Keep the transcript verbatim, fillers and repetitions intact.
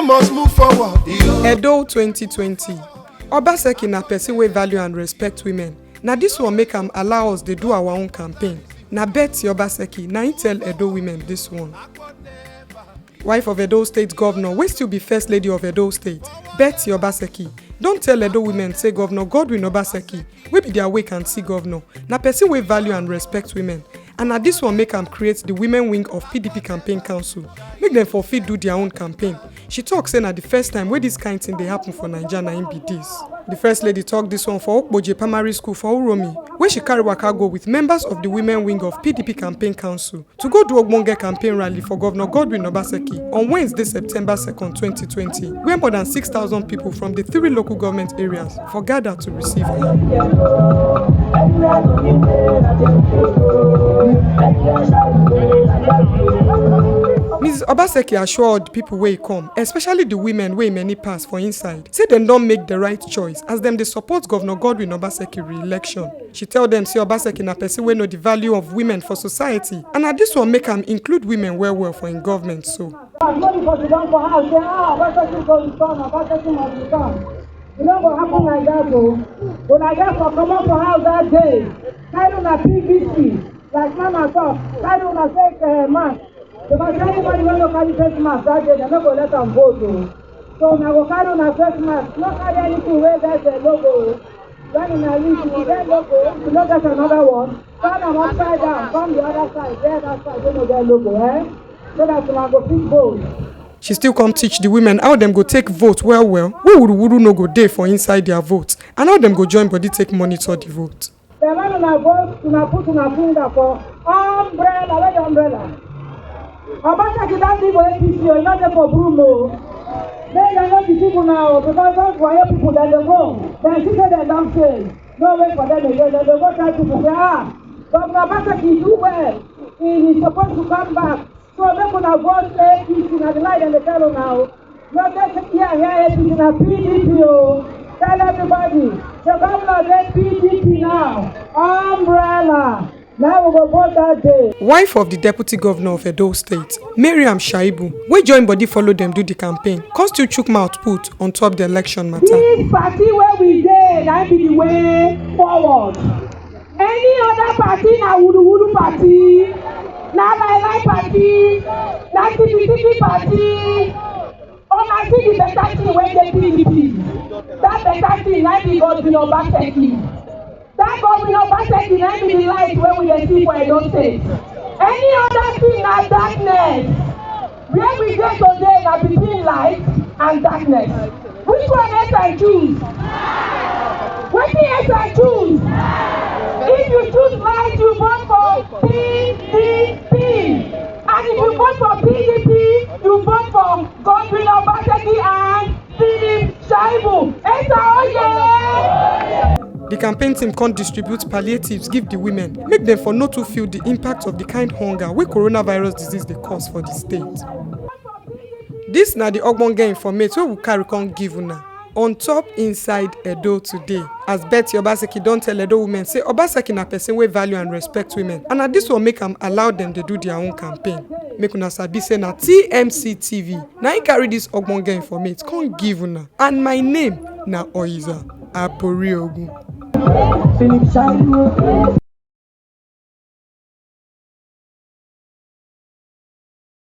Must move forward. Edo twenty twenty. Obaseki na person wey value and respect women. Na this one make am allow us dey do our own campaign. Na Betty Obaseki na im tell Edo women this one. Wife of Edo State Governor, wey still be First Lady of Edo State, Betty Obaseki, don tell Edo women say Governor Godwin Obaseki, wey be their wake and see governor, na person wey value and respect women. And na this one make am create the women wing of P D P campaign council, make dem for fit do their own campaign. She talk say na the first time wey this kind thing dey happen for Naija, na im be this. The First Lady talk this one for Okpoje Primary School for Uromi, wey she carry waka go with members of the women wing of P D P campaign council to go do ogbonge campaign rally for Governor Godwin Obaseki on Wednesday, September second, twenty twenty, where more than six thousand people from the three local government areas for gather to receive her. Missus Obaseki assured people wey come, especially the women wey many pass for inside, say dem don make the right choice as dem dey support Governor Godwin Obaseki re-election. She tell dem say Obaseki na person wey know the value of women for society, and na this one make am include women well well for im government so. No be for sit down for house say, "Ah, Obaseki go return, Obaseki must return." E no go happen like that o. Una get for comot for house that day, carry una P V C, like mama talk, carry una fake eh, mask. Because anybody wey no carry face mask that day, dem no go let am vote o. So una go carry una face mask, no carry anything wey get the logo o. When una leave, if you get logo, if you no get another one, turn am upside down, come the other side, wear that side wey no get logo, eh? So that una go fit vote. She still come teach the women how dem go take vote well well, wey wuruwuru no go dey for inside their vote, and how dem go join body take monitor the vote. Then when una vote, una put una finger for umbrella. Where the umbrella? Obaseki don leave for A P C o, e no dey for broom o. Make dem no deceive una o, because those wayo people, dem dey go. Dem see say dem don fail. No wait for dem again. Dem dey go tell people say, "Ah, Governor Obaseki do well. He is supposed to come back." So make una vote A P C, na the lie dem dey tell una o. No take ear hear A P C, na P D P o. Tell everybody, the governor dey P D P now. Umbrella. Na we go vote that day. Wife of the deputy governor of Edo State, Mariam Shaibu, wey join body follow dem do the campaign, come still chook mouth put on top the election matter. This party wey we dey, na be the way forward. Any other party na wuruwuru party, na lie lie party, na tiki tiki party. Una see the better thing wey dey P D P. That better thing na be Godwin Obaseki. That Godwin Obaseki na be the light wey we dey see for Edo State. Any other thing na darkness. Where we dey today na between light and darkness. Which one else I choose? Wetin else I choose? If you choose light, you vote for P D P. And if you vote for P D P, you vote for Godwin Obaseki and Philip Shaibu. Esa oye! The campaign team come distribute palliatives give the women, make dem for no too feel the impact of the kind hunger wey coronavirus disease dey cause for the state. This na the ogbonge informate wey we carry come give una on top Inside Edo Today. As Betty Obaseki don tell Edo women say Obaseki na person wey value and respect women, and na this one make am allow dem dey do their own campaign. Make una sabi say na T M C T V na im carry this ogbonge informate come give una. And my name na Oyiza Aboriogun. Philip Shaibu.